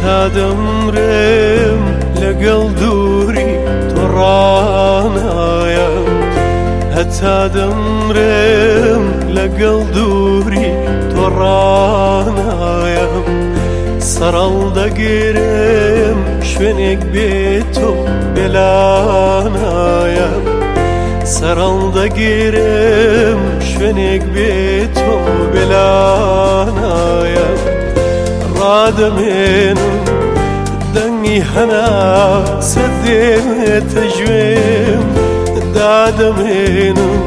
هەتا دەمرم لەگەڵ دووری تۆ ڕانایەم، هەتا دەمرم لەگەڵ دووری تۆ ڕانایەم. سەرەڵ دەگرم شوێنێک بێ تۆ بێلانایەم، سەرەڵ دەگرم شوێنێک بێ تۆ بێلانایەم. ڕادەمێنم دەنگی هەناسە دێتە گوێم، دادەمێنم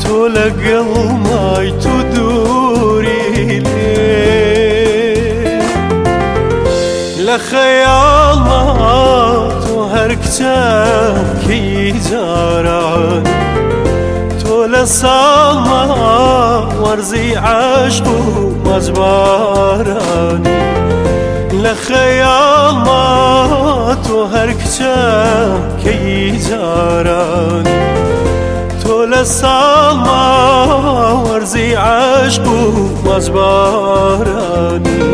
تۆ لەگەڵ مای تۆ دووری لێ. لە خەیاڵما تۆ هەر کچەکەی جاران، تۆ لە ساڵما وەرزی عەشق و مەجبارانی. لە خەیاڵما تۆ هەر کچەکەی جارانی، تۆ لە ساڵما وەرزی عەشق و مەجبارانی.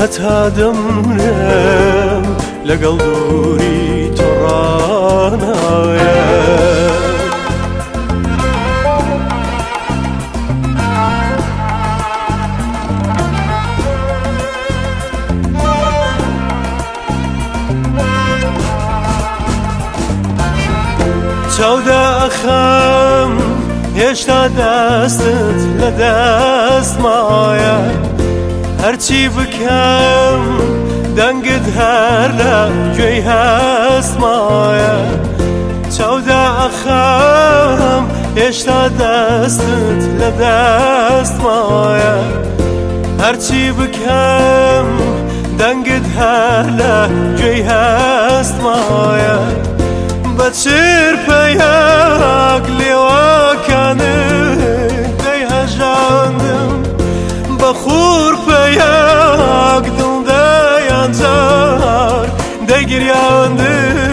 هەتا دەمرم لەگەڵ دووری تۆ ڕانایە. چاودا ئەخەم هێشتا دەستت لە دەستمایە، هەرچی بکەم دەنگت هەر لە گوێی هەستمایە. چاودا ئەخەم هێشتا دەستت لە دەستمایە، هەرچی بکەم دەنگت هەر لە گوێی هەستمایە. بە چرپەیەک لێوەکانت دەیهەژاندم، بە خورپەیەک دڵ دەیان جار دەیگریاندم.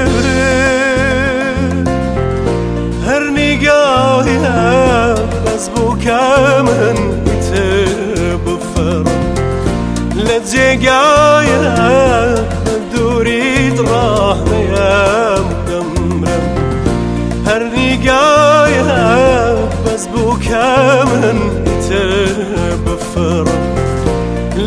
هەر نیگایەک بەس بوو کە من ئیتر بفڕم لە جێگایەک بە دووریت ڕاهنەیەم دەمرم. هەر نیگایەک بەس بوو کە من ئیتر بفڕم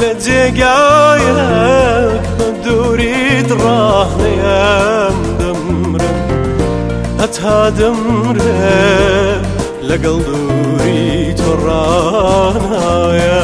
لە جێگایەک بە دووریت ڕاهنەیەم دەمرم. هەتا دەمرم لەگەڵ دووری تۆ ڕانایە.